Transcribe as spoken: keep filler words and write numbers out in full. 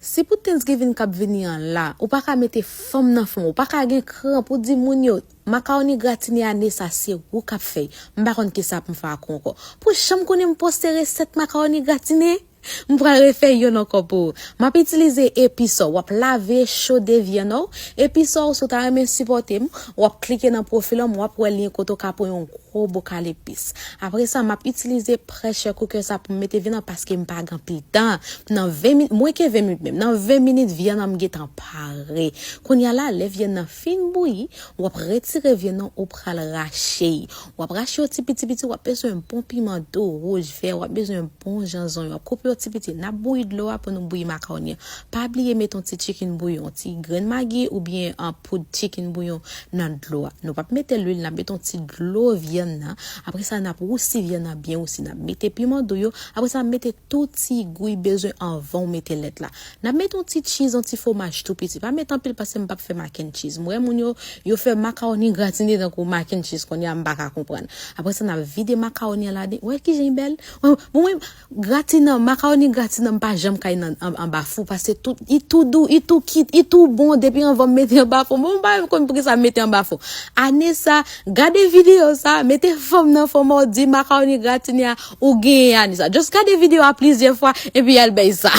Si pou Thanksgiving k ap vini an la, ou pa ka mete fanm nan fanm, ou pa ka gen kran pou di moun yo, makawoni gratine ane sa se ou k ap fè. M pa konn kisa pou m fè ak ou ankò. Pou janm konnen m poste resèt makawoni gratine, m pral refè yonn ankò pou ou. M ap itilize episò, w ap lave chode vyann ou. Episò, si w ta renmen sipòte m, w ap klike nan pwofil an, w ap wè lyen kote w ka pran yon gwo bokal epis. Apre sa, m ap itilize pressure cooker sa pou m mete vyann nan paske m pa gen anpil tan. Nan ven minit, mwen ke ven minit menm. Nan ven minit, vyann nan m gentan pare. Kounye a la, lè vyann nan fin bouyi, w ap retire vyann nan, ou pral rache. W ap rache yo ti piti piti, w ap bezwen bon piman do wouj, vè, w ap bezwen bon jan zonyon. W ap koupe yo ti piti. N ap bouyi dlo a pou nou bouyi makawoni an. Pa bliye mete yon ti chicken bouillon, ti grenn magi oubyen an poud chicken bouillon nan dlo a. Nou p ap mete lwil, n ap mete yon ti dlo vyann nan. Apre sa, n ap wousi vyann nan byen wousi. N ap mete piman dou yo. Apre sa, mete tout ti gou w bezwen anvan w mete lèt la. N ap mete yon ti cheese, yon ti fwomaj tou piti. Pa mete anpil paske m p ap fè mac and cheese. M wè moun yo, yo fè makawoni gratine tankou mac and cheese kounye a, m pa ka konprann. Apre sa, n ap vide makawoni an ladan. Wè kijan li bèl? Bon, mwen, gratine, makawoni gratine, m pa janm kay nan an- anba fou paske tout, li tou dou, li tou kit, li tou bon depi anvan m mete anba fou. Bon, m pa konn poukisa m mete anba fou. Ane sa, gade videyo sa, mete fanm nan fanm ou di makawoni gratine a, ou genyen ane sa. Just gade videyo a plizyè fwa, epi al bay sa.